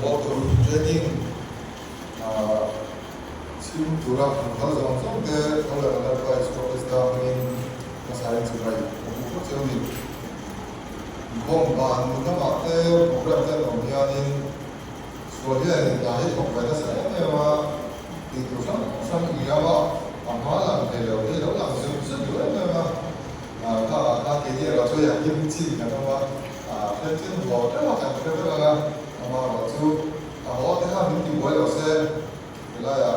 Rawngbâwl tur training chhim tura hmu kal zawng zawng te tho leh kan Lalpa Isua Krista hmingin hmasain chibai ka hmu fo cheu ni. Inkhawm ban lamah te program te an awm hianin sual hian in hna hi thawk ve nasa em em a, tih tur hrang hrang inliam a, a hma lang thei lo hi lo lang zut zut duh em em a. Kha ah khan keini erawh chu hei him chin kan awm a, hre chin haw teuh a kan hre vek ang a, amaherawh chu a haw te khan min ti buai lo se helaiah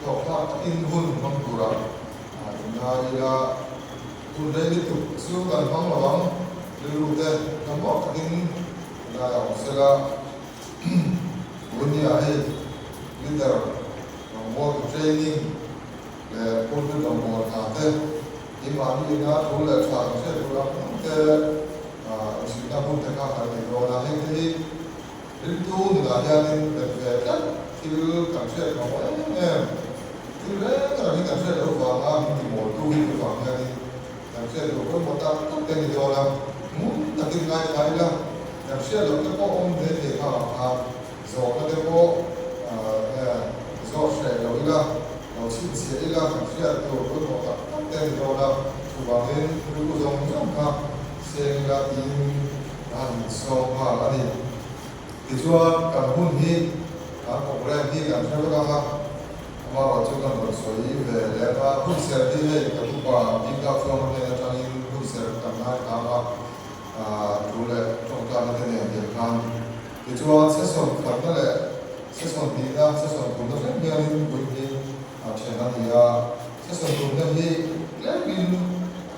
hlawk thlak takin hun hmang turah inngai ila hun rei lutuk chu kan hmang lo ang, rilru te hnamawk takin helaiah awm sela Bunia hei leader rawngbawltu training leh pulpit rawngbâwl hna te, keimahni ina thu leh tha kan hriat tur ang ang te inchhipna hun te kha kan nei dawn a. Heng te hi ringtu nunah hianin bet ve tlat thil kan hriat mamawh em em, thil reng reng hi kan hriat loh vanga min ti mawltu hi ni vang hianin kan hriat loh pawimawh tak tak te a ni dawn a. Ngun takin ngaithla ila kan hriat loh te pawh awm ve thei kha ang khan Zawhna te pawh zawt hreh lo ila, lo chhinchhiah ila kan hriat tur pawimawh tak tak te a ni dawn a, chuvangin rilru zawng zawng kha seng ila tiin ka han insawm nghal a ni. Tichuan kan hun hi kan programme hi kan hre vek ang a, amaherawh chu kan rawn sawi ve lem a, hun serh hi hei ka tupa Bingkak Chuang hnen atangin hun serh kan ngaithla a, thu leh tawngtaina te nen hian khan Tichuan, session khatna leh session hnihna, session thumna thleng hianin puih hi a then a ni a. Session thumna hi tlemin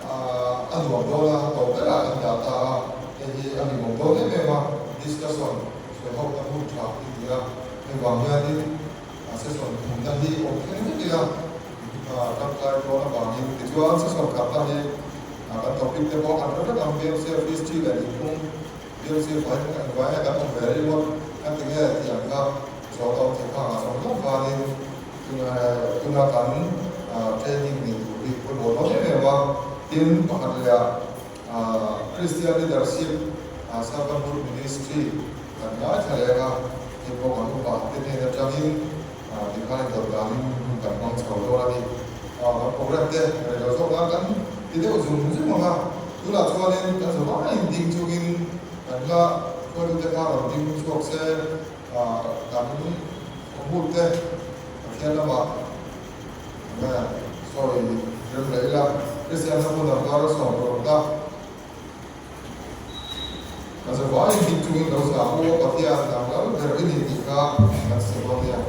a nuam dawn a, tawp berah kan dah ta a, hei hi a hlimawm dawn em em a, discussion, sawihohna hun tha hi ni a. Hei vang hianin session thumna hi awm thleng vek ila tangkai dawn avangin. Tichuan, session khatna hi kan topic te pawh kan hre vek ang, BMC office chi leh nihphung, Bialchhir fai hmang eng vai kan awm ve ringawt kan ti nge tih ang kha zawh tawp thei phak ah zawng zawng khanin tuna kan training nei tur hi pawimawh dawn em em a. Tin, pakhat leh ah Christian Leadership Servanthood Ministry kan ngaithla leng a, hei pawh kan upa te hnen atangin tikhan indawt danin hun kan hmang chho dawn a ni. Kan program te rei lo zawk nan kan ti deuh zung zung ang a. Tunah chuanin kan zawh aiin ding chungin kan la hruaitute kha rawn ding chhuak se, kan awmhut te Pathian lamah sawi rem leh ila, Kristian ram hun ang kar 16 ta. Kan zawh aiin ding chungin lo zah u, Pathian dang lal ber i ni tih kha kan sawi dawn nia.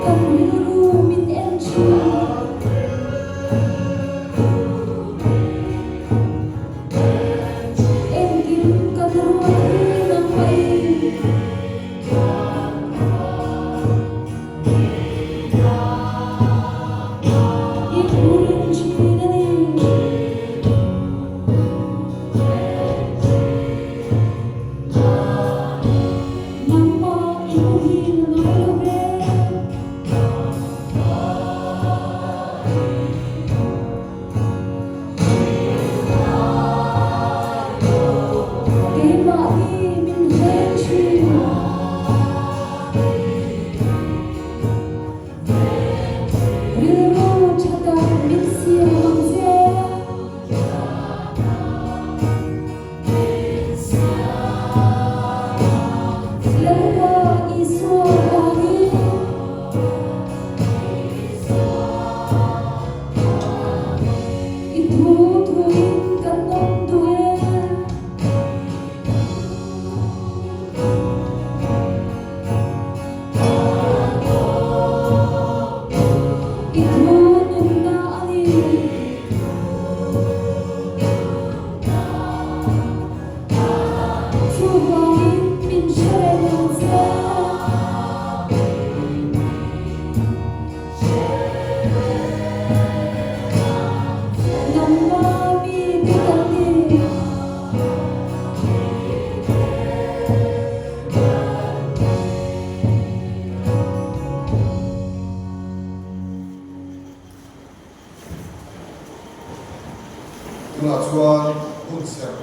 Kan rilru min en thin. Tunah chuan hun serh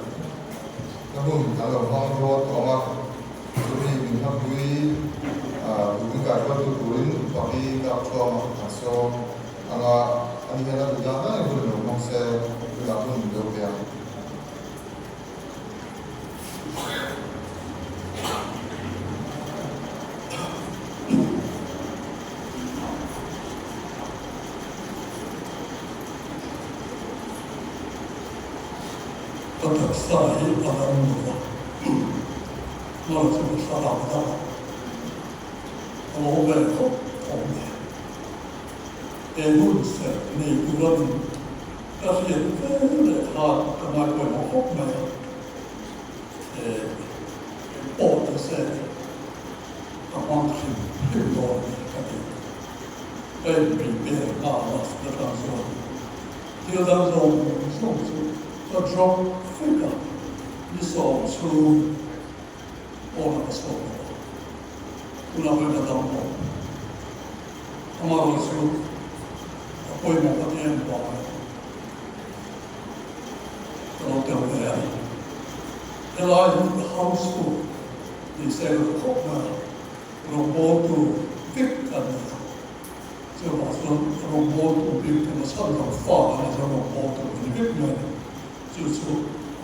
na hun kan lo hmang dawn tawh ang a, chumi min hmapui duh in kaihruaitu turin Papi Kapthuama kan sawm ang a, ani hian a duh dan danin hun lo hmang se tunah hun min lo pe ang. Ka taksa hi a dam lo va, hmar chu ka thlarau dang a, a lo ve khawp awm e. He hun serh nei tura min ka hriat ve leh khan ka ngaipawimawh khawp mai a, he pawh ta se ka hmang hrim hrim dawn a ni ka ti. Ka inprepare nghal a atang chuan thil dang zawng zawng chu ka drop vek a, ni 10 chhung pawnah ka chhuak lo a, tunah pawhin ka dam lo. Amaherawhchu a pawimawh ka ti em vangin ka lo tel ve a ni. Helai hi house chu ni se ka duh khawp mai a, rawngbawltu vek kan ni a, chuvang chuan rawngbawltu bik emaw chhan lo fa kan ni chuan rawngbawltu kan ni vek mai a ni. Chu chu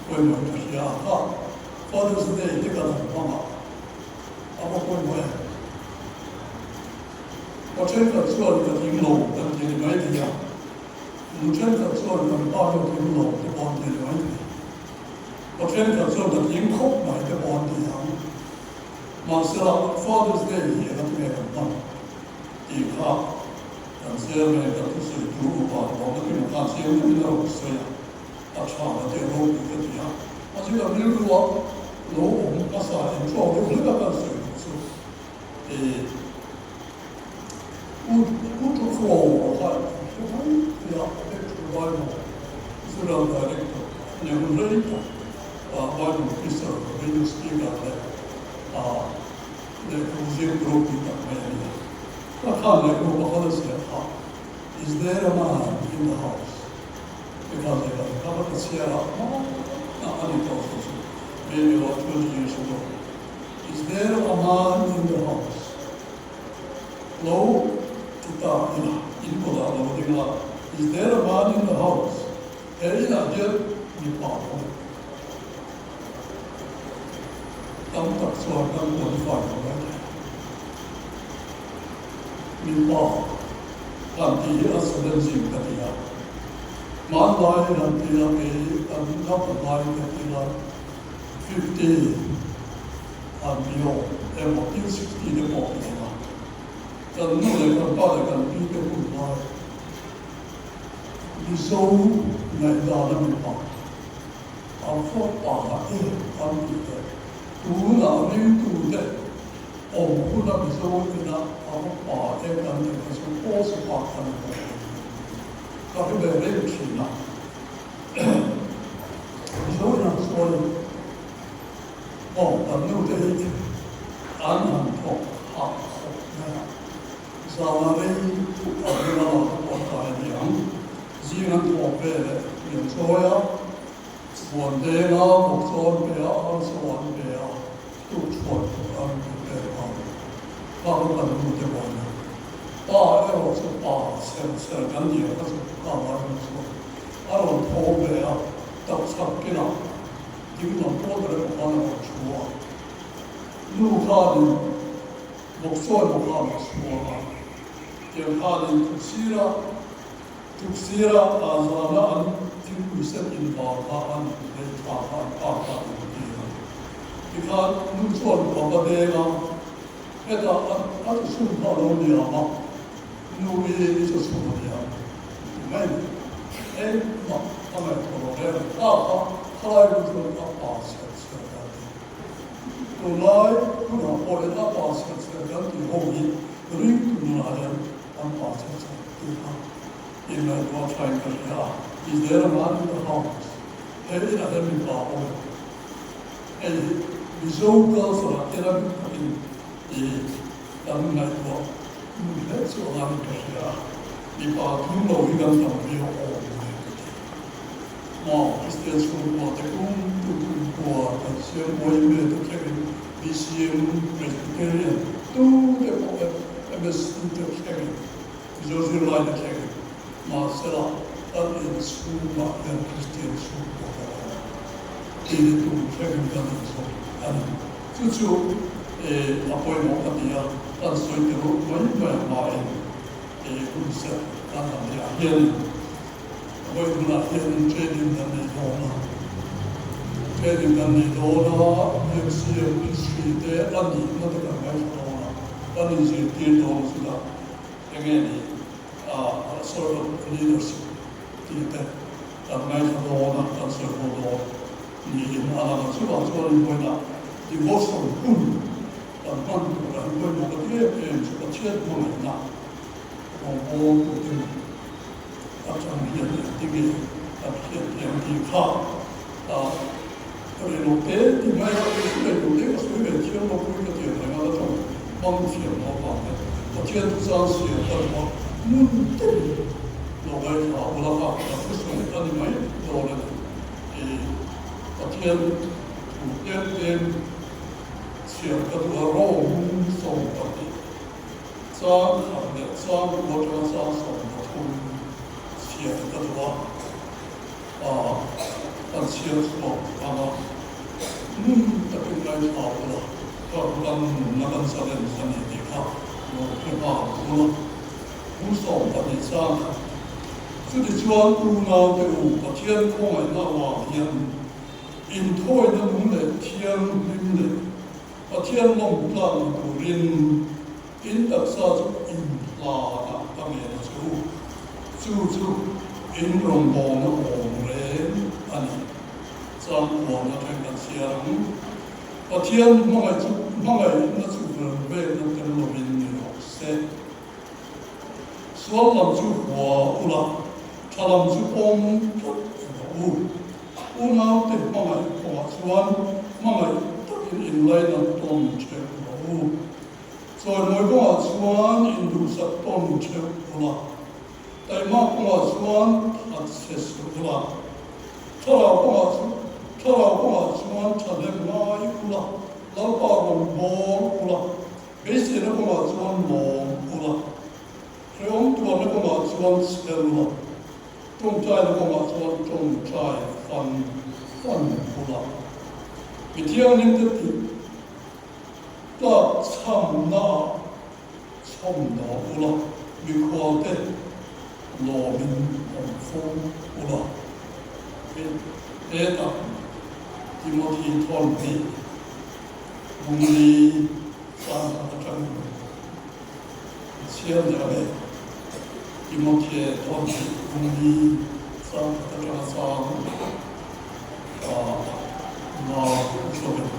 pawimawhin ka hria a, kha Father's Day te kan han hmang a, a va pawimawh em? Pa thenkhat chuan ka tling lo kan ti a ni mai thei a, nu thenkhat chuan kan pa hi a tling lo te pawh an ti a ni mai thei. Pa thenkhat chuan ka tling khawp mai te pawh an ti ang. Mahsela Father's Day hi eng ati nge kan hman tih kha kan chairman kan thusawi tur upa lawm na kim khan chiang deuhin a rawn sawi a, a tha ka ti a ropui ka ti a, mahse kan rilrua lo awm hmasa inthlawk deuh hlek a kan sawi duh chu U U Thukhawma kha hre mai thei a, Electoral Bible General Director a ni hun rei tak Bible Officer, Radio Speaker leh lehkhabu ziak ropui tak mai a ni a. Ka khan lehkhabu pakhat a ziah kha Is there a man in the house? Ti kha ziak a ni. Kha ka chhiar a, hmanah a ni tawh chu chu maybe about 20 years ago. Is there a man in the house? Lo ti ta ila, in kawtah lo ding a, Is there a man in the house? He inah hian mipa a awm. Tam tak chuan kan qualify lo mai thei. Mipa han tih hi a challenging ka ti a. Hmanlai han ti a, kei kan naupang lai ka ti la, 50 an ti aw emaw tin 60 te pawh ti ang a, kan nu leh kan pa leh kan pi te hun lai Mizo ngaihdan a mipa an fawk pa em an tih te tunah ringtu te awm huna Mizo ina an pa em an tih kha chu post bak a ni bawk lo. Ka hre ve reng thin a. Mizo inah chuan aw kan nu te hi an han thawk hah khawp mai a, zana rei thuk ang hi lama ka pawh kai a ni ang. Zing an thawk ve leh lian chawi a, huan deng a, bawk chawn pe a, arsa an pe a, tuk chhuan tur an prepare a, kha kha kan nu te huan a. Pa erawh chu pa chher chher kan ni ang kha chu ka ngai hmu chhuak. A rawn tho ve a, tak chhak kinah ding lam pawl ber emaw khan a rawn thu a. Nu khanin bawkchaw emaw khan a chhuang a, tiang khanin tuksira tuksira ah zana an thingpui sen invar kha an lei tha kha an pa kha an intir a. Tikhan nu chuan a va deng a, hetah a chhun kha a lo niam a. Nu i i chu chhun a nia ti mai ni. Engmah a ngaihtuah lo reng a, kha kha khalai hun chuan a pa chher chher kan ti. Tunlai hunah pawh hian a pa chher chher kan tih ho hi ring tunah hian an pa chher chher tih kha inngaihtuah thain ka hria a. Is there a man in the house? He inah hian mipa a awm em? Hei hi Mizo culture ah hian a bik takin i kan ngaihtuah hmun hle chu a ngaiin ka hria a, mipa thung lo hi kan tam viau awm ve ka ti. Maw Kristian chhungkua te kum tu kumkua kan siam buai ve te thlengin BCM, Presbyterian tu te pawh MSC te thlengin Mizo zirlai te thlengin mahsela kan inchhungah hian Kristian chhungkua kan awm a, tih hi tum thlengin kan inzawm a ni. Chu chu a pawimawh ka ti a, kan sawi te ruh mai mai ang hmain hun set kan han neih ah hianin Vawi hunah hian training kan nei dawn a, training kan nei dawn a, MCM ministry te a nihna te kan ngaithla dawn a, kan inzirtir dawn chutah eng nge ni a sort of leadership tih te kan ngaithla dawn a, kan sawi ho dawn niin a lang a, chuvang chuan invawiinah devotion hun kan hman turah hi pawimawh ka ti em em chu Pathian hmangaihna rawngbawltu te ni. Atang hian engtin nge kan hriat thiam tih kha rei lo te ti mai a, kei chu rei lo te ka sawi ve thiam lo pui ka ti ang reng a, la tawng hmang thiam lo avang hian Pathian thu chang siam ka duh a, ngun deuhin lo ngaithla a ula kha ka thusawi a ni mai dawn a ni. Pathian thu tlem tlem chhiar ka duh a, rawng 12. Chang khat leh chang kua atanga chang 13 chhiar ka duh a, ah kan chhiar chhuak ang a, hmun takin ngaithla ula, ka kan nunna kan challenge a ni tih kha lo hre nghal ula, hmun 12 chang khat. Chutichuan unaute u Pathian khawngaihna avang hian inthawina nung leh thianghlim leh Pathian lawm tlang ni turin in taksa chu in hlanah ka ngen a che u. Chu chu in rawngbawlna awm reng a ni. Changkuana thleng kan chhiar ang. Pathian hmangaih chu hmangaihna chu ver vekna tel lovin ni rawh se. Sual lam chu hua ula, tha lam chu pawm tlat rawh u. Unaute hmangaih kawngah chuan hmangaih takin inlainat tawn theuh rawh u. Chawimawi kawngah chuan induhsak tawn theuh ula. Taima kawngah chuan that che suh ula. Thlarau kawngah chu thlarau kawngah chuan thahnem ngai ula, Lalpa rawn bawl ula, beiseina kawngah chuan lawm ula, hrehawm tuarna kawngah chuan chher ula. Tawngtaina kawngah chuan tawngtai fan fan bula mi thianghlimte tih tlak chhamnaah chhawmdaw ula, mikhualte lawmin awm fo ula. Hetah Timothy thawn hnih bungli caan khat atangin Chhiar leh a leh Timothea thawn hnih bungli chang khat atanga chang nga hruain.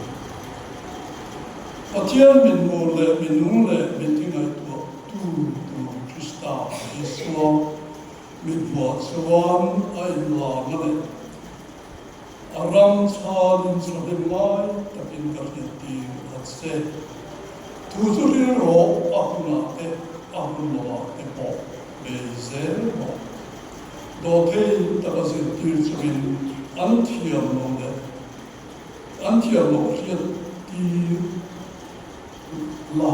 Pathian min mur leh minung leh min tingaihtuah tu tur Krista Isua min hmuah chuan a inlarna leh a ram chhanin chhahnem ngai takin ka hriattir a che. Thu chu hril rawh a hunah te a hun lovah te pawh bei zel rawh. Dawhthei taka zirtir chungin an thiam lo leh an thiam loh hriattir la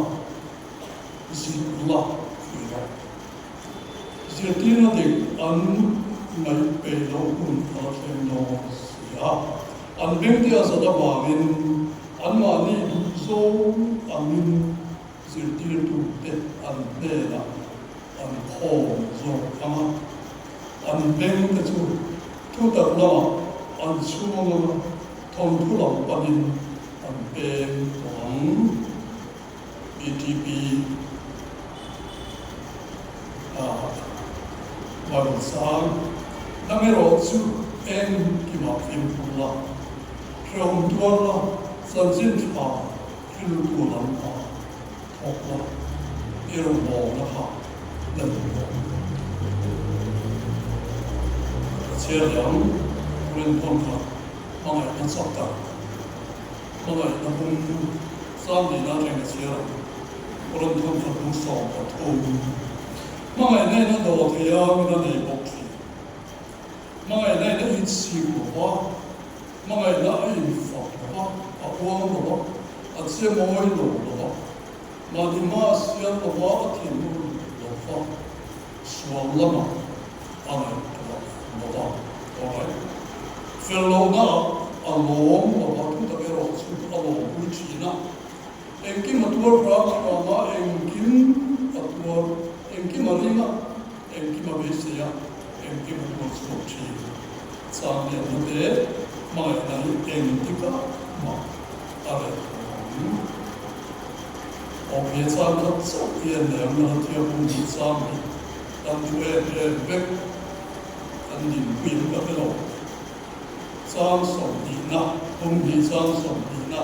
zir la tih rawh. Zirtirna dik an ngaih peih loh hun a la thleng dawn si a, an bengte a zat avangin anmahni duh zawng angin zirtirtute an hnenah an khawm zawk ang a, an bengte chu thutak lamah an chhung ang a, thawnthu lam panin an peng tawh ang. BTP ah Bible sang dang erawh chu eng kimah fimkhur la, hrehawm tuar la, chanchin tha thiltu lam ah thawk la, i rawngbawlna kha la duh rawh. Ka chhiar leh ang, Rintawn kha hmangaihna chak tak. Hmangaihna bung sang nihna atangin a chhiar ang. Rawn thawn khat bung 13. Hmangaihna in a daw thei a, min a nei bawk thin. Hmangaihna in a itsik va, hmangaihna a infak lo va, a uang lo va, a che mawi lo lo va, mahni hma a siam lo va, a thinur lo va, sual lamah a ngaihtuah lo va. Alright. Fel lohna a lawm lo va, thutak erawh chu a lawmpui thin a. Engkim a tuar hrang hrang a, engkim a tuar, engkim a ring a, engkim a beisei a, engkim a tuar chhuak thin. Chang lianna te hmangaihna hi engtikah mah a reh lo ang. Awm he chang khat chauh hi a nei ang, nala thiam hun hi chang hi kan duh em em vek, kan dinpui ang ka hre lo. Chang sawmhnihna, hum hi chang sawmhnihna.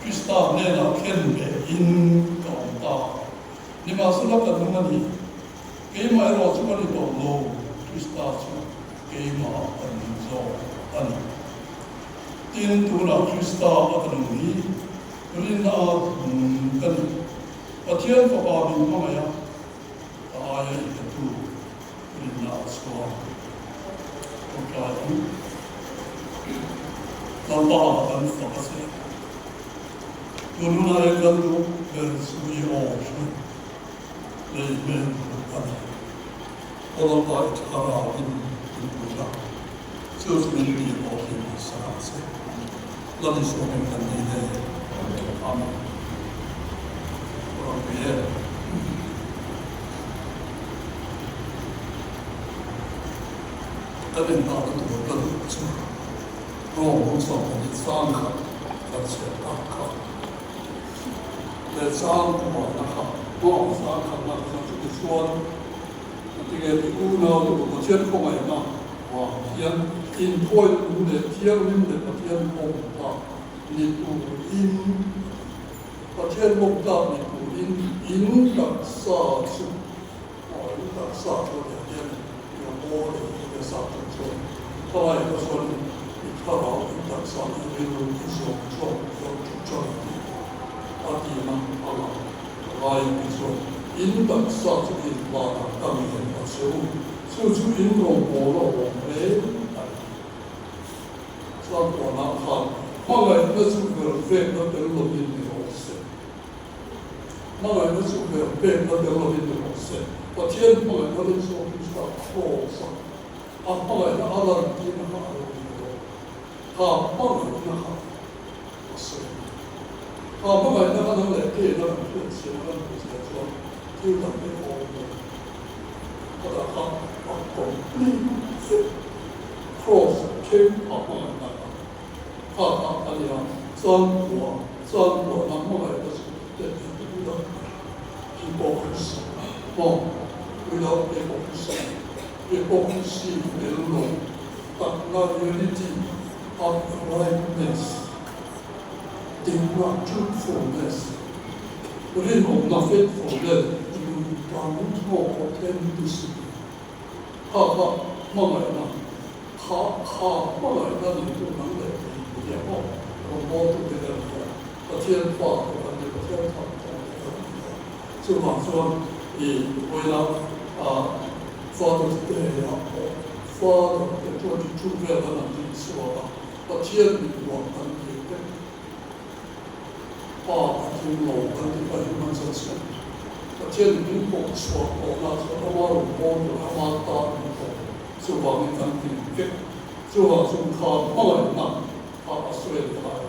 Krista hnenah khen leh in ka awm ta. Nimahsela ka nung a ni. Keimah erawh chu ka ni tawh lo, Krista chu keimah ka nung zawk a ni. Tin, tunah Krista a ka nung hi rinna a nung ka ni. Pathian Fapa min hmangaih a, ka aia i petu rinna a chhuak tawngtai ang. Lalpa kan fak a che. Tun hunah hian kan duh ber chu i aw hre lei hmel hmuh a ni. Aw Lalpa i thlarau in min pui la, chu chu min ti aw hi min sa ang che. Lal Isua hming kan ni le. Amen. Ram pui e. Kan inhah na tur ka duh chu Rom hung sawm pahnih chang khat kan chhiat tak kha leh chang kuahna kha Rom chang khatna kha chu tichuan tinge ti unau te pawh Pathian khawngaihna vang hian inthawihtu leh thianghlim leh Pathian pawmta ni turin Pathian pawmta ni turin in taksa chu Aw in taksa chu leh hian i aw leh i ke sa chung chuan thalai ka chuan i thlarau in taksa i rilru i zawng zawng zawng chung chuan a ti a ti na a lang ka ngai a ti chuan in taksa chu in vanah ka ngen a che u chu chu in rawngbawlna awm hle a ni. Chuan tuanah khan hmangaihna chu ver vekna tel lovin ni rawh se. Hmangaihna chu hmel pekna tel lovin ni rawh se. Pathian hmangaihna leh Isua Krista Kraws a a hmangaihna a lantirna kha a lo ni lo. Kha hmangaihna kha a sawi a ni. Kha hmangaihna kha nang leh kena kan hriat chian a kan hmuh chian chuan thil dang hi a awm lo. Ka dah kha a complete vek. Kraws thleng a hmangaihna kha. Kha kha a ni a, chuan kua, chuan kuahna hmangaihna chu te ti without hypocrisy, maw? Without hypocrisy, hypocrisy tel lo takna reality, uprightness, dikna truthfulness, rinawmna faithfulness, nundan thawk authenticity, kha kha hmangaihna. Kha kha hmangaihna neitu nang leh kei i nia maw? Rawngbawltute kan ni a, Pathian fa te kan ni, Pathian thlah tawng te kan ni a. Chuvang chuan i vawiina Father's Day ah pawh Father te 22 vel an han ding chhuak a, Pathian min huam kan ni vek. Pa a tling lo kan ti kha human judgement. Pathian in min pawh chhuah tawhna chuan ama rawngbawltu leh ama tan min pawh Chuvangin kan tling vek. Chuvang chu kha hmangaihna kha a sawi a ni lai.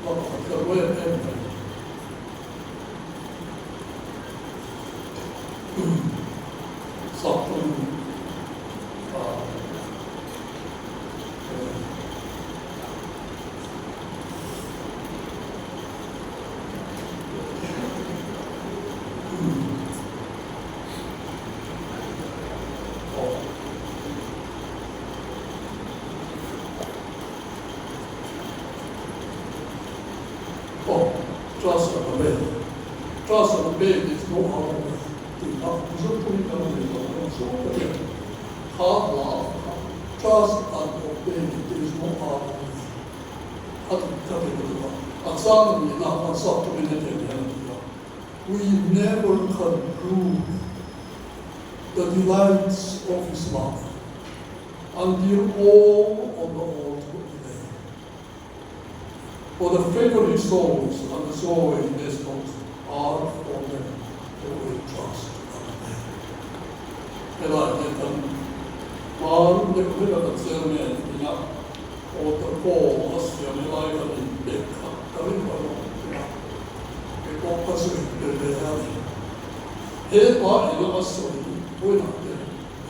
Hla pakhat kha ruai em em mai. Sap tawngin ah Aw, trust and obey. Trust and obey tih chu no other way tih kha Mizo tawngin kan nei lo ang chu ka ti a. Kha hla kha trust and obey there is no other way a ti ka ti lutuk a. A chang nihna khan sap tawngin hetiang hian a ti a. We never can prove the delights of his love. Until all on the altar lay. For the favourite souls and the joy in this house are for them who will trust and obey. Helai hian kan hman deuh hlek a kan chairman ina altar call a siam helai kan inpek khat ka ring lo ang tih a, kei pawh ka zui pe ve a ni. He pa ina a sawi vawiinah te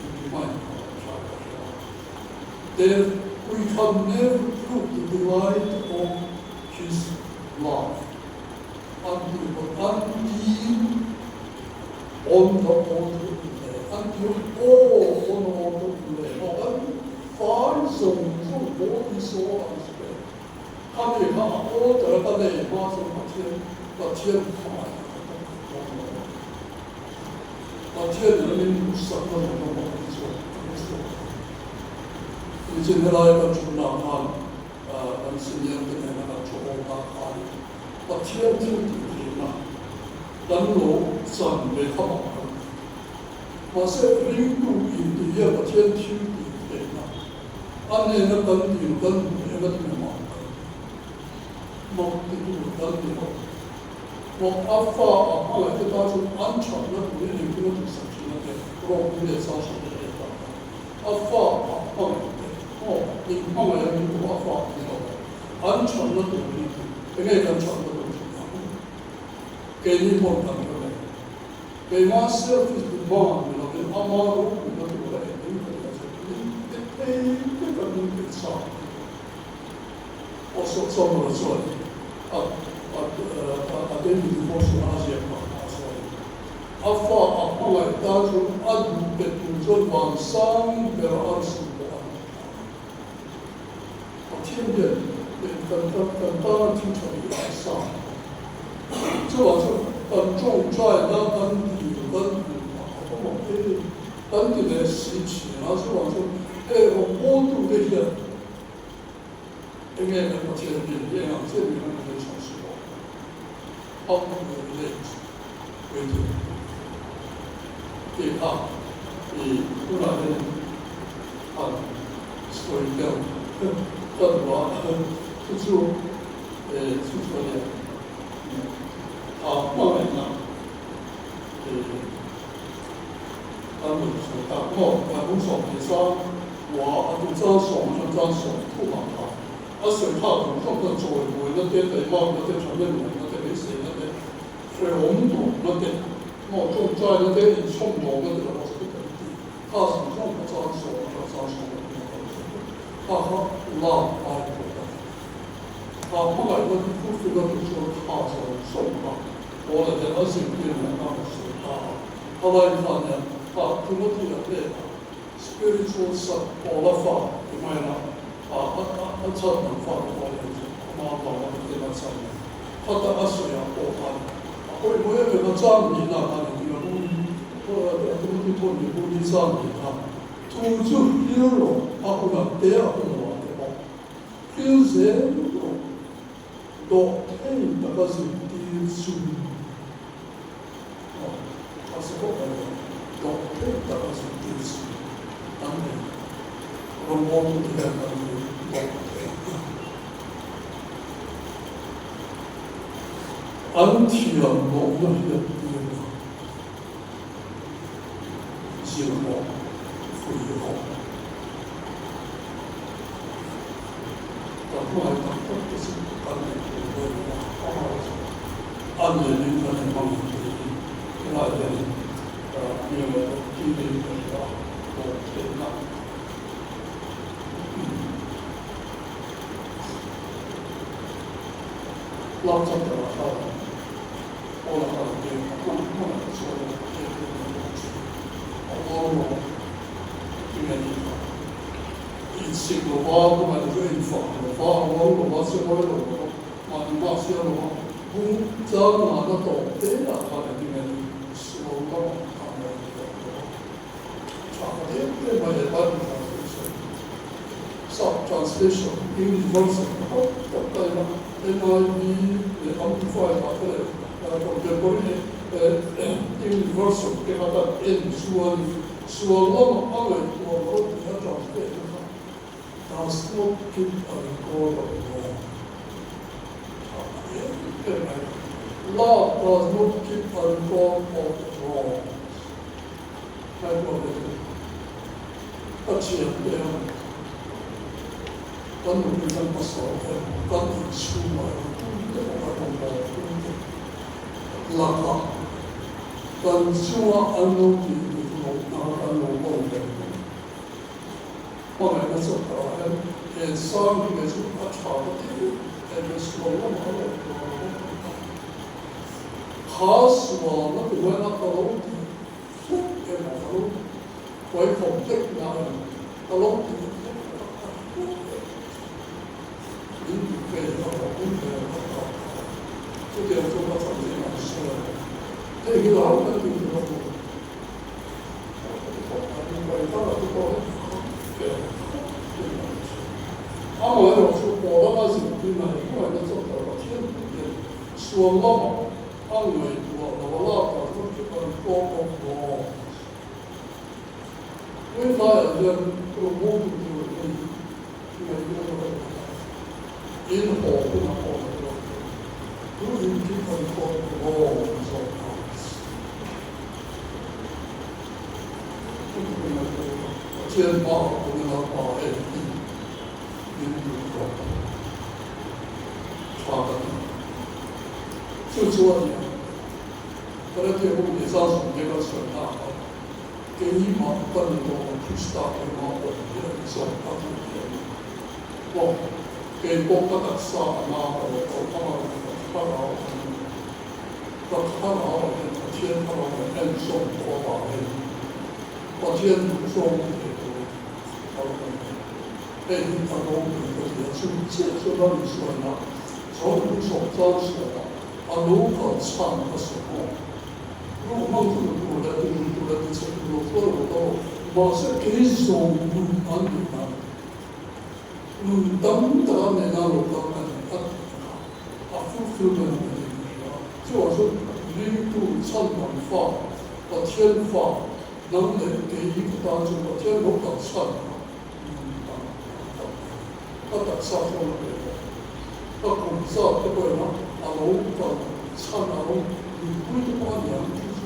inti hmain ka lo thlak ka hria a. There we can never prove the delight of his love until until on the altar in leh until all on the altar in leh ho kan fai zawng zawng body soul and spirit khami kha a altar a ka nei hma chuan Pathian Pathian hmai a ka tak dawn lo a. Pathian in a min duhsakna zawng zawng pawh hi chuan a hmu chhuak thei. Nichin helai kan thutna khan kan senior te nena kan thu awmna khan Pathian thil tih theihna kan lo chan ve kha mak kan ti. Mahse ringtu intih hian Pathian thil tih theihna a nena kan dil kan hmuh eng a ti mak kan ti. Mak ti tur kan ni lo. Mawk a fa a hmangaih te ta chu an thatna turin engkim a duhsak thin a te, rawpui leh chang hran te ei tak tak. A fa a hmangaih te, maw in hmangaih a min duh a fa an lo a, an thatna turin a ti. Enge kan thatna tur thin ang? Keini pawn kan hre mai. Keimah selfish demand ni lovin ama ropuina tura engkim ka ti a chu min ti thei vek a, min ti chak vek a. Aw sawt sawt lo chuan a a daily devotion a ziak phah kha a sawi. A fa a hmangaih ta chu a duh pe tur chuan van sang ber a arsi pawh a hmu thla a. Pathian hian kan kan kan tana thil tha bik a sa a. Chuvang chuan kan tawngtaina kan dil kan hmuh phah a awm ang e kan ti leh si thin a. Chuvang chuan heng rawngbawltute hian Enge kan Pathian biak hi eng ang chiah nen a relationship a awm? How do we relate with him? Tih kha i tunah hian han sawi deuh ka duh a, chu chu chu chu a nia. A hmangaihna i kan rawn sawi tak maw? Kan 28 Hua a tu chang sawm atang chang 30 ah kha a sawi thlak zawng zawng chuan chawibuaina te, taimakna te, thahnemngaihna te, beiseina te, hrehawm nawmna te, maw tawngtaina te, inchhawmdawmna te lo sawi kan ti. Kha zawng zawng kha chang sawm atang chang 13 ah kan sawi tawh. Kha kha lak ai pawh a ni. Kha hmangaihna chu fulfill a duh chuan kha zawng zawng kha Paula hian a zirtir leh a rawn sawi ta a. Khalai khan hian kha Timothy a hnenah Spiritual son, Paula fa ti mai la, a a chhan dang fa te pawh hian chu ama vanga Pathian a chhan a ni. Khata a sawiah pawh khan a pawimawh em em a, chang hnihna khan engtin a bung Timothy thawn leh bung hi chang hnih kha thu chu hil rawh a hunah te a hun ah te pawh hil zel rawh dawh thei taka zirtir chungin A se khawp mai lo, dawh thei tak a zirtir chu an nei. Rawngbawltute hian an lo dawh thei a. An thiam lohna hriattirna zir rawh, fuih rawh. Kan hmangaih tak tak te chu kan nei tur dawn lo a, amaherawhchu An leh min kan en hmang ang tih hi helai hianin mi a ngaihtuah tih niin ka hria a, tawp theihna love chapter ah khan Paula khan a tir a, hman hmangaih chuan a tir tur kan awm thin, a uar lo ti nge ni kha, insik lova hmangaih chu a infak lova, a uar lova, sehawi lo lova, Mahni hma siam lo a, bung chang ngahna tawp te ah khan engtin nge ni sual lamah a ngawi tawh lo a, tha ka ti em em mai he Bible translation, sap translation, English version pakhat tak ka en a, NIV leh Amplified ah te leh contemporary English version te kha kan en chuanin sual lamah a ngaihtuah lo tih a translate na kha. does not keep a record of wrong. Tha em em mai. Love does not keep a record of wrongs. Ngaihtuah ve thei. Ka thian te ang, kan nupui kan pasal em, kan inchhungah em, tute pawh kan awm lo, tute lakah kan chunga an lo tih dik loh hna kan lo hawn ve lo. Hmangaihna chawpah hian he sang hi kei chu a tha ka ti em em a, sual lamah a lo tuar bawk a. Kha sualna ti hmaina ka lo ti hlek emaw ka lo huaikhawm hlek na emaw ka lo ti hlek emaw ka hlek em min ti ve a rawh min ve a ta kha chutiang chu ka chanchin an sawi a hei hi lo kan ti tur a hmu Amaherawhchu, Paula a zirtirna hi hmangaihna chawpthar Pathian puten sual lamah a ngaihtuah lo a lak dan chu chu kan tlawm awm dawn. Tun laiah hian rawngbawltu tur hei ngaihtuah na ka duh a, in haw hunah pawh ka tuar thei. Do you keep on talk wrong sometimes? Pathian hma ah pawh nila pa em hi min duh tawh a, tha ka ti. Chu chu a ni a, Galatia bu leh zau zawng te kan sawi na ah keimah ka ni tawh ang Krista keimah awm hi a ni zawk a tih hi a ni. Aw, kei pawh ka taksa a na ka lo tawh amaherawhchu ka thlarau a ni. Ka thlarau hian Pathian thlarau leh enzawm tawh avangin Pathian duhzawng ti thei turin a lo awm a. Hei hi a ropui ka ti a, chu chiah chu Lal Isuaina Zawlpui sawmchang sawmah a lo kal chhan a sawi maw? Ruh hmang tur tur leh tum tur leh tichhe tur lo chuan lo kal aw, mahse kei zawng nun an nih nan nun tam tak an neih nan lo kal ka ni a ti kha. A fulfillment a ni ka hria. Chuvang chu ringtu chhandam fa, Pathian fa, nang leh kei hi ka tan chu Pathian lo kal chhan kha nun tam a tam a ni. Ka taksa chuan a pe lo. Ka kum zat te pawhin a lo kal chhan a lo nunpui te pawh a ni ang chu chu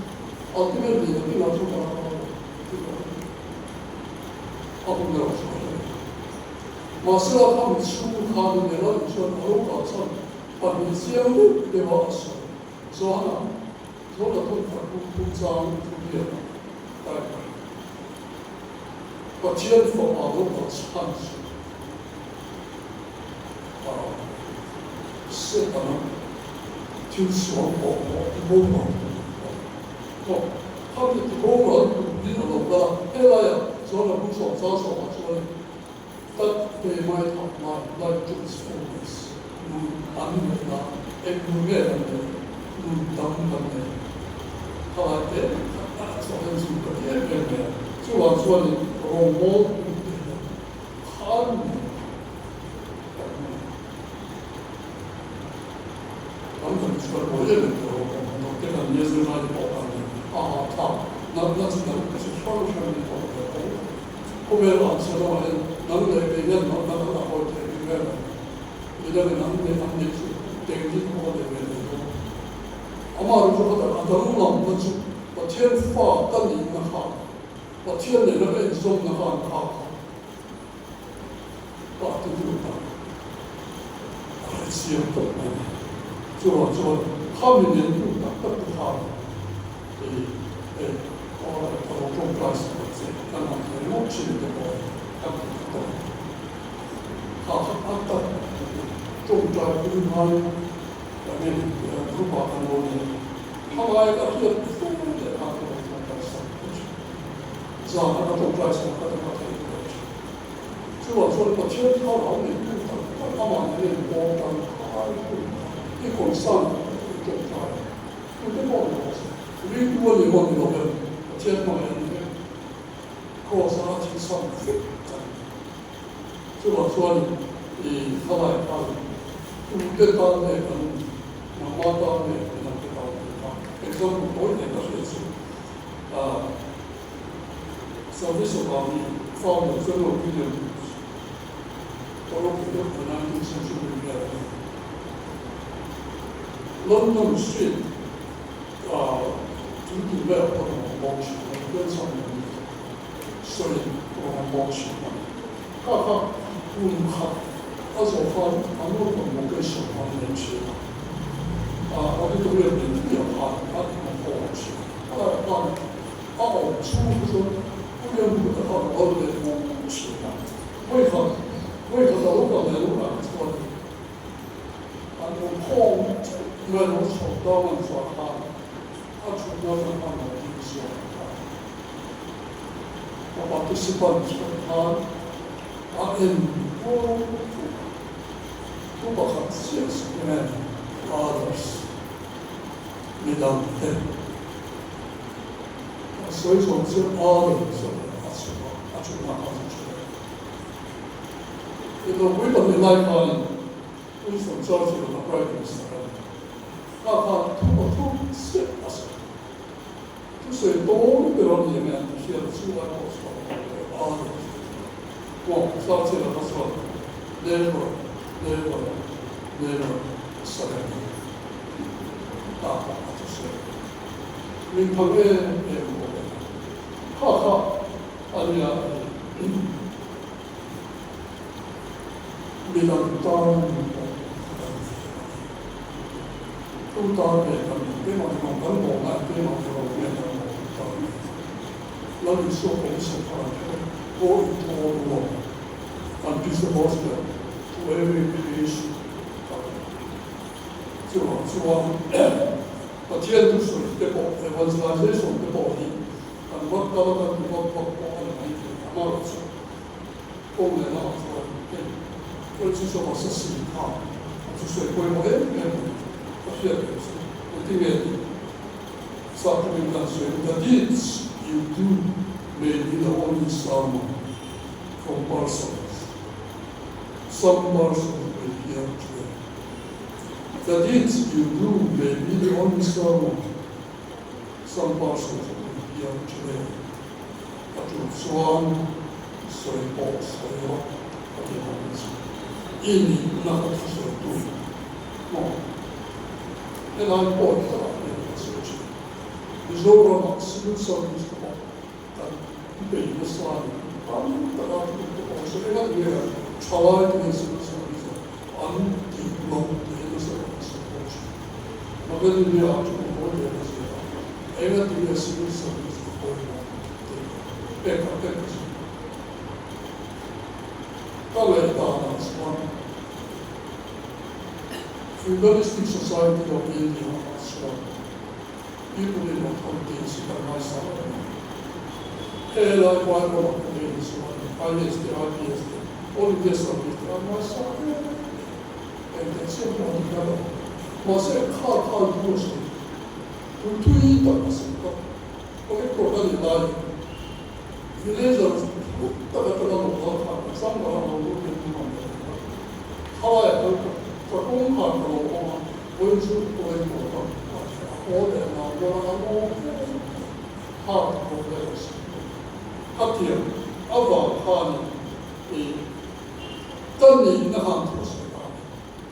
ultimately a kila chu ka la kal lo ti lo. A hun erawh chu ka hre lo. Mahsela kha mi chhung kha mi nel a nih chuan a lo kal chhan pahnih chiang deuh deuh a a sawi. Chuan a Zola thawm khat pu pu chang thu biak a kai mai. Pathian fapa lo kal chhan chu a Setana thil sual pawh pawh ti boral tur a ni a. Aw, kha mi ti boral turin a lo kal a, helaiah Zola pu sawm chang sawmah chuan That they might have life, life to its fullness, nun an neih na, eng nun nge kan neih, nun dang kan neih khalai te khat a chhuah hian zu ka ti em em mai a, chuvang chuanin rawngbawl tu te hian khan nei kan nei kan kan chuan buai em em tur a awm lo te kan nia zirlai te pawh kan nei a hahthlak natna chi dang chi hrang hrang in pawh ve tho. Khawvel ah chhe lamah hian nang leh kei hian natna kan la hawi theih rih vel a, midangin an neih an neih chu tengdin pawh a nei ve thei dawn. Amah ru chu khatak a danglamna chu Pathian fa ka nihna kha, Pathian nena ka inzawmna kha an khak a, ka attitude ah a hrechiang tawp mai a ni. Chuvang chuan khami nen tu tak tak te khan Hei hei aw ka lo tawngtai sak ang che kan han thei ringawt thin te pawh hi kan ti ta tawh a. Kha kha a tak tawngtai pui ngai kan en group ah kan lo nei a, khalai ka hriat fo leh kha ka lo tawngtai sak ta thin. Zan a ka tawngtai sak ka ti ka thei ta thin. Chuvang chuan Pathian thlarau neitu tak tak amah nen en pawl tan khai hun kha i concern tak tak i tawngtai a. Tute pawh ni rawh se, ringtu a ni maw ni lo em, Pathian hmangaih a ni vek. Kraws a thilsam vek kan ni. Chuvang chuan i thlalai khan tute tan nge kan nangma tan nge midangte tan tih kha example tawi te ka hriat chu Service of Army Founder General William Booth. the 19th century vel a ni. London Street ah tui vel pawh a awm bawk thin a, Benson a ni sawi pawh a awm bawk thin a. Kha kha kum khat a zawh khan an rawn convocation an nei thin a, auditorium lian puiah khan an inkhawm thin a. A khan a awm chhung chu chuan Pu Lianputa khan a kal ve fo thin a, vawikhat vawikhat a lo kal leh lo ah chuan an awmkhawm theuh mai lo chhoh dang an chhuah khan a thutna atang khan lo ding chhuak a. A participant chhuah khan a en kuau thung a, thu pakhat chiah sawi others midang te a sawi zawng chiah others a chhuah a, a thutna khan a thu leh. Indopui pahnih lai khanin Winston Churchill a Prime Minister a ni. Kha khan thu pathum chiah a sawi. Thusawi tawn ber a ni ang e an ti hriat chu ai pawh chhuah lo leh a ni. Maw Churchill a kha chuan Never, never, never surrender ta kha a thusawi. Min thang em em bawk e. Kha kha a nia a ni. Midang tan pawh kan ni a ni. Tu tan nge kan nih? Keimah hi kan bawm a, keimah hi ro nge kan bawm tu tan nge? Lal Isua pawh hi sawrkar an kher go into all the world and preach the gospel to every creation a ti. Chuvang chuan Pathian thusawi te pawh evangelization te pawh hi kan vat kal a kan ti vat vat pawh a ni mai thei. Amaherawhchu kawng leh lamah chuan hei Francis of Assisi kha a thusawi pawimawh em em a ni. Ka hriat loh chu engtin nge tih Sacrament kan sawi the deeds you do may be the only sermon from persons some persons will hear today. The deeds you do may be the only sermon Some persons will hear today. A tul chuan sawi pawh sawi rawh a ti ang chu. I nihna ka thusawi tu maw? Helai pawh hi ah hian kan sawi thin. Mizoramah civil service te pawh kan bei nasa a ni. Tam taka thuthlung te pawh an sawi eng a ti nge a, thalai te hian civil service ah an tih loh tih nasa tak an sawi bawk thin. Magazine ah thu hawi leh ka ziak a, eng a ti nge civil service a pawimawh tih ka pek a pek chu ka ngaihdanah chuan Feudalistic Society of India ah chuan people in authorities hi kan ngaisang em a, helai Vairamah ka hei hi chuan IAS te IPS te All India Service te an ngaisang em em. Engte chiah pawh a ni kher lo. Mahse, kha khan thu a sawi. Thu thui tak a sawi kha. Collector ka nih laiin villagers hlut tak atanga lo kal khan ka chamber a lo lut leh hnu ang ka ti kha. Khalaiah khan ka kawngkhar ka lo awm a, vawiin chu collector ka a ti a haw leh a nau dawn a, a lawm em mai. Kha ka haw leh a sawi bawk. Khatiang avang khanin i Ka nihna khan thu a sawi ta a ni.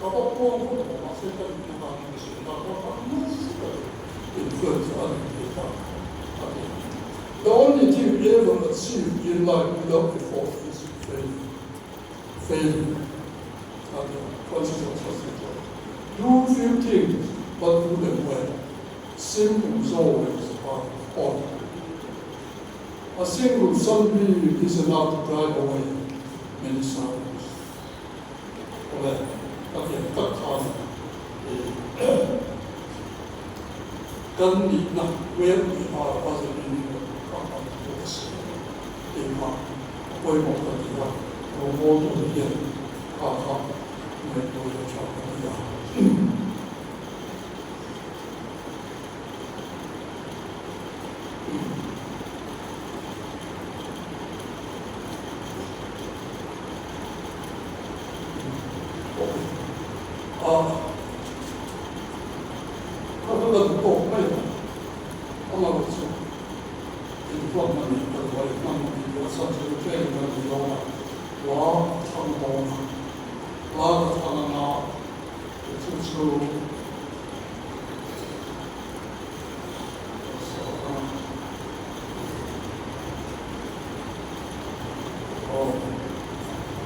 Ka va puang vut lo, mahse ka nihna khan thu a sawi ta a, ka nasa takin influence a nei thei ta a ti. The only thing ever achieved in life without effort is failure. Failure a ti a, Francis of Assisi chuan, Do few things but do them well, simple is always on. A single sunbeam is enough to drive away many sorrows. Awle, ka tiang tak khan kan nihna where we are as a believer kha kan thu a sawi a ni tih kha a pawimawh ka ti a, rawngbawltute hian kha kha ngaihtuah a tha ka ti a. Ka hla la duh tawk mai ang. Amaherawh chu inhlawmna nih ka duh a, inhmanna nih duh a chhan chu train kan ni dawn a, hla a thang dawn a. Hla ka thlang anga chu chu ka sa ang. Aw,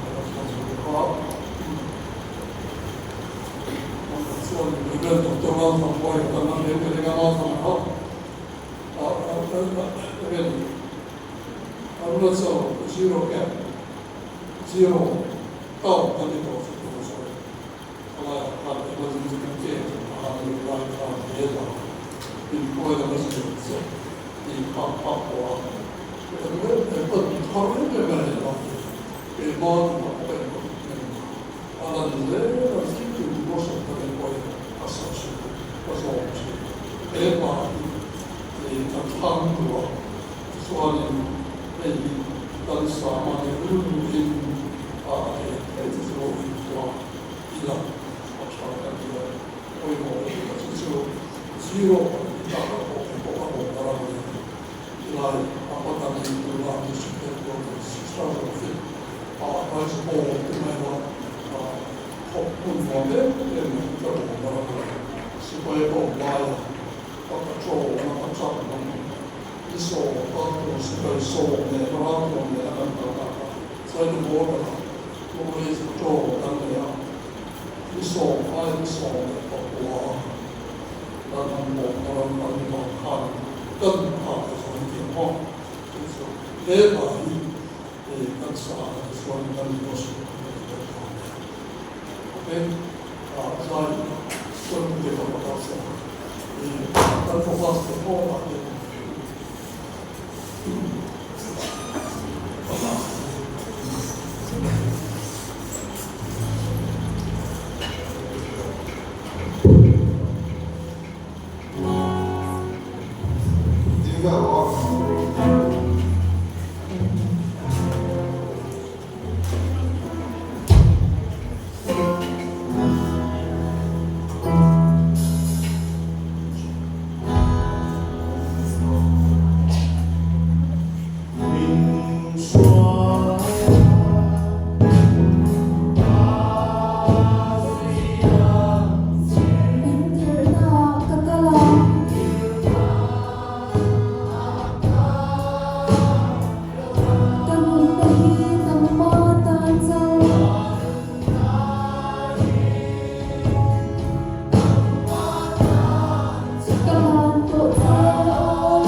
ka thlang zo bawk a. Chuan Rev Doctor Lalthangbuai ka tan a, he building a Lalthang a, Arunachal zero gap, zero town kan ni tawh chu tur sawi khalaiah khan emergency kan pek a ni lai khan he la inkuai lama zir che tih kha a pawh a, kan thar em em a ni a, keimah tunah pawh ka inrawlh em a lan zel a zingtin devotion ka neih pawhin ka sa thin, ka zawm thin. He hla hi ih ka thlang duh a, tichuanin hei hi kan sama ni rilruin a theih theih chu chu inphuah ila a tha ka ti a, pawimawh ka ti a, chu chu zero kan tih takah pawh hei pawh a awm ta ram a ni. Tilai a Patani tuna district headquarters 6000 feet ah rice bowl te mai la khawp hmun nuam em em mai ka awm ta ram a ni. Sipai ka awm lai a ka patrol na ka truck lam i sawm kal tur sipai sawm leh ralthuam leh a kan kal ta kha China border ah tourist patrol kan nei a i sawm ai i 19 kan han bawk na ram kan ni bang khan kan phak te chuan hetiang maw chu chu he hla hi eh kan sa a ti chuan kan ni worship kan ti dawn ta a ok ah zai chuan pu te ka pakhat se eh kan focus te pawh ah te.